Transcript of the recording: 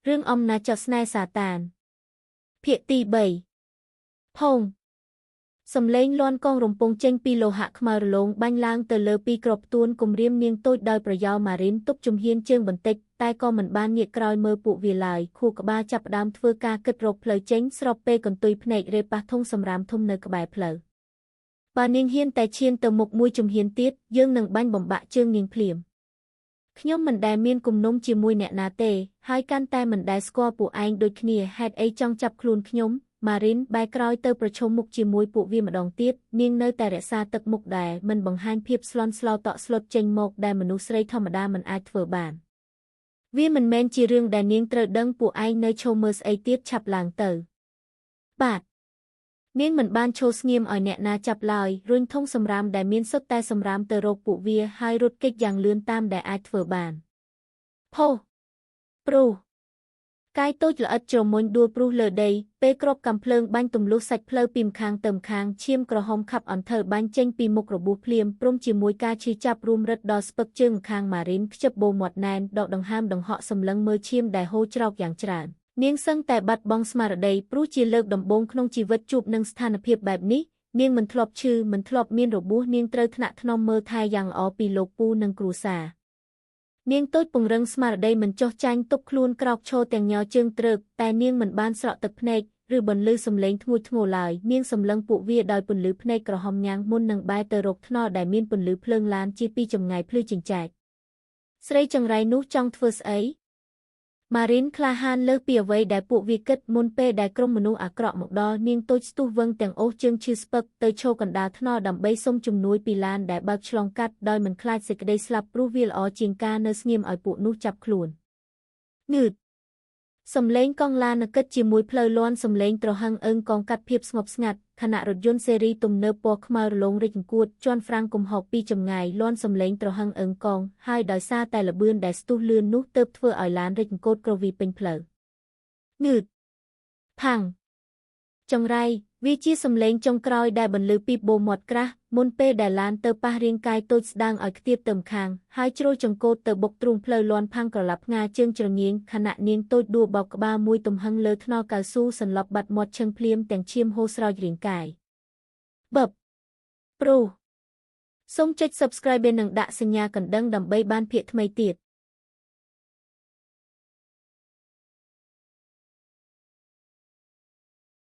រឿងអំណាចស្នេហ៍សាតានភាគទី3ផុងសំឡេងលាន់កងរំពងចេញពីលោហៈខ្មៅរលោងបាញ់ឡើងទៅលើពីក្របទួនគំរាមនាងតូចដោយប្រយោលម៉ារីនទប់ជំហានជើងបន្តិចតែក៏មិនបានងាកក្រោយមើលពួកវាឡើយខួរក្បាលចាប់ផ្ដើមធ្វើការគិតរកផ្លូវចេញស្របពេលកន្ទុយភ្នែករេប៉ះធុងសម្រាមធំនៅក្បែរផ្លូវបើនាងហ៊ានតែឈានទៅមុខមួយជំហានទៀតយើងនឹងបាញ់បំបាក់ជើងនាងភ្លាមខ្ញុំមិនដែលមានគំនុំជាមួយអ្នកណាទេហើយកាន់តែមិនដែលស្គាល់ពួកឯងដូចគ្នាហេតុអីចង់ចាប់ខ្លួនខ្ញុំម៉ារីនបែរក្រោយទៅប្រឈមមុខជាមួយពួកវាម្ដងទៀតនាងនៅតែរក្សាទឹកមុខដែរមិនបង្ហាញភាពស្លន់ស្លោតក់ស្លុតចេញមកដែលមនុស្សស្រីធម្មតាមិនអាចធ្វើបានវាមិនមែនជារឿងដែលនាងត្រូវដឹងពួកឯងនៅឈរមើលស្អីទៀតឆាប់ឡើងទៅបាទនាងមិនបានឈរស្ងៀមឲ្យអ្នកណាចាប់ឡើយរុញធុងសម្រាមដែលមានសុទ្ធតែសម្រាមទៅរកពួកវាហើយរត់គេចយ៉ាងលឿនតាមដែលអាចធ្វើបានផុសព្រុសកាយតូចល្អិតជ្រមុញដួលព្រុសលើដីពេលគ្រាប់កាំភ្លើងបាញ់ទម្លុះសាច់ផ្លូវពីម្ខាងទៅម្ខាងឈាមក្រហមខាប់អន្ធើបាញ់ចេញពីមុខរបួសភ្លាមព្រមជាមួយការឈឺចាប់រួមរឹតដល់ស្ពឹកជើងម្ខាងម៉ារីនខ្ជិបបូមាត់ណែនដកដង្ហើមដង្ហក់សម្លឹងមើលឈាមដែលហូរច្រោកយ៉ាងច្រើននាងសឹងតែបាត់បង់ស្មារតីព្រោះជាលើកដំបូងក្នុងជីវិតជួបនឹងស្ថានភាពបែបនេះនាងមិនធ្លាប់ឈឺមិនធ្លាប់មានរបួសនាងត្រូវថ្នាក់ថ្នមមើលថែយ៉ាងល្អពីលោកពូនិងគ្រួសារនាងតូចពង្រឹងស្មារតីមិនចុះចាញ់ទប់ខ្លួនក្រោកឈរទាំងញ័រជើងទ្រើកតែនាងមិនបានស្រក់ទឹកភ្នែកឬបន្លឺសំឡេងធ្ងួចធ្ងរឡើយនាងសម្លឹងពួកវាដោយពន្លឺភ្នែកក្រហមញ៉ាំងមុននឹងបែរទៅរកថ្នល់ដែលមានពន្លឺភ្លើងឡានជិះពីចម្ងាយភ្លឺចិញ្ចែកស្រីចង្រៃនោះចង់ធ្វើស្អីម៉ារីនក្លាហានលើសពីអ្វីដែលពួកវាគិតមុនពេលដែលក្រុមមនុស្សអាក្រក់មកដល់នាងតូចស្ទុះវឹងទាំងអូសជើងឈឺស្ពឹកទៅឈរកណ្ដាលថ្នល់ដើម្បីសុំជំនួយពីឡានដែលបើកឆ្លងកាត់ដោយមិនខ្លាចសេចក្តីស្លាប់ព្រោះវាល្អជាងការនៅស្ងៀមឲ្យពួកនោះចាប់ខ្លួនងើតសំឡេងកង់ឡានគិតជាមួយផ្លូវលាន់សំឡេងត្រហឹងអឹងកងកាត់ភាពស្ងប់ស្ងាត់ខណៈរថយន្តស៊េរីទំនើបពណ៌ខ្មៅរលោងរិចអង្គួតជាន់ហ្វ្រាំងគំហកពីចម្ងាយលាន់សំឡេងត្រហឹងអឹងកងហើយដោយសារតែល្បឿនដែលស្ទុះលឿននោះទើបធ្វើឲ្យឡានរិចអង្គួតក្រវីពេញផ្លូវងើតផាំងចង្រៃវាជាសំឡេងចុងក្រោយដែលបន្លឺពីបូមាត់ក្រាស់មុនពេលដែលឡានទៅប៉ះរាងកាយតូចស្ដាងឲ្យខ្ទាតទៅម្ខាងហើយជ្រុលចង្កូតទៅបុកទ្រូងផ្លូវលាន់ផាំងក្រឡាប់ផ្ងាជើងច្រងៀងខណៈនាងតូចដួលបោកក្បាលមួយទំហឹងលើថ្នល់កៅស៊ូសន្លប់បាត់មាត់ឈឹងភ្លាមទាំងឈាមហូរស្រោចរាងកាយបឹបព្រុសសូមចុច Subscribe និងដាក់សញ្ញាកណ្ដឹងដើម្បីបានភាគថ្មីទៀត។